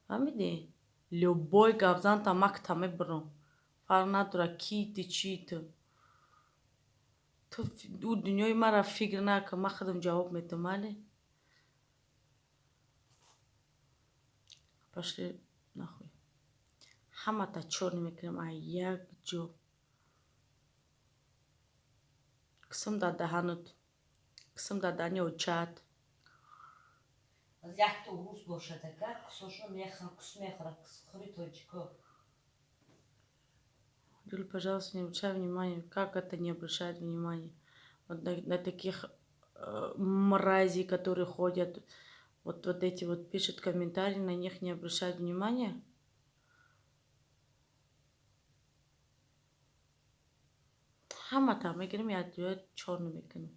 Фаҳмидӣ? Любой гапзанта макта мебурам. Фарқ надорад, ки ту, чӣ ту. Ту ӯ дунёи маро фикр накун, ман худам ҷавоб медиҳам, майли? Пошли нахуй. Ҳамата чёрный мекунем, а як ҷо. Қисм дар даҳанут, қисм дар даҳани очаат. Аз якта урус бошад, агар кусошро мехӯрад, кус мехӯрад, кусхӯри тоҷико. Юль, пожалуйста, не обращай внимания. Как это не обращать внимания? Вот на таких мразей, которые ходят, вот эти вот пишут комментарии, на них не обращать внимания? Ҳамата мегирем, як чёрный мекунем.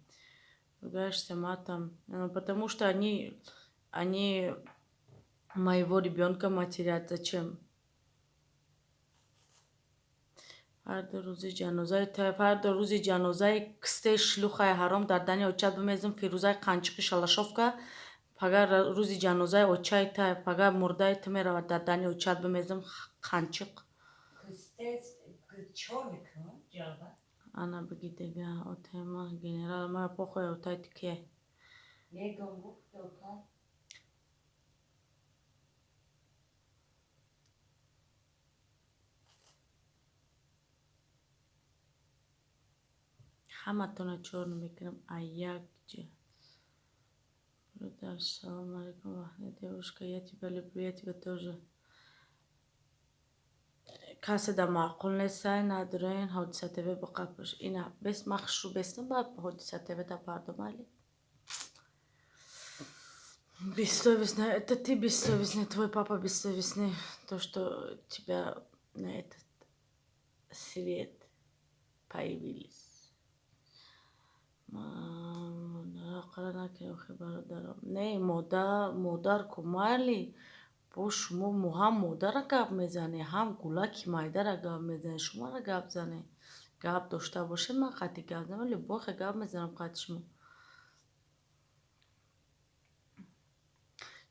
Ругаешься матом, потому что они моего ребенка матерят. Зачем? Фардо рӯзи ҷанозаи, фардо рӯзи ҷанозаи кистаи шлюхаи ҳаром дар дани очат бимезм, Фирӯзаи қанчиқи шалашовка. Пага рӯзи ҷанозаи очаи та, пага мурдаи ту меравад, дар дани очат бимезм, қанчиқ. Ана биги дега, отайма генерал, мара похуй, отай ту кие? Мегам гуфт отай. Ҳаматонро чёрный мекунам, а як ҷо. Брат, салом алейкум, девушка, я тебя люблю, я тебя тоже. Касе да маъқул нестай, надорен Ҳодиса ТВ биқапш. Ина бес махшу бестам, ба Ҳодиса ТВ да пардомали. Бессовестная. Это ты бессовестный, твой папа бессовестный. То, что тебя на этот свет появились. Қара накунем, охи бародарам. Не, модар, модар ку майли. Бо шумо ҳам модара гап мезанед, ҳам гулаки майдара гап мезанед. Шуморо гап занед. Гап дошта бошед, ман қатъи гап занам, любой хел гап мезанам қатъи шумо.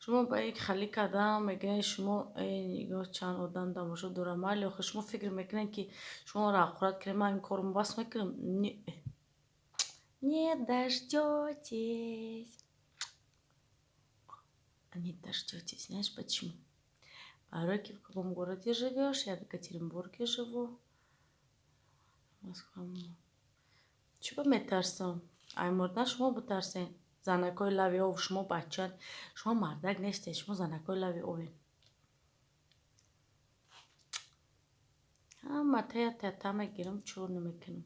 Шумо ба як халӣ кардан мегӯед, шумо нигоҳ, чанд одам тамошо дорам. Майли, охи шумо фикр мекунед, ки шуморо ҳақорат кунем, ман ин корро бас мекунам? Не, не дождётесь. Не дождётесь. Знаешь почему? Барои ки в каком городе живёшь? Я в Екатеринбурге живу. Москва. Чӣ ба метарсам? Ай мурдан шумо битарсен. Занакҳои лави ов, шумо бача, шумо мардак нестед, шумо занакҳои лави овед. Ҳама тая тата мегирам, чёрный мекунам.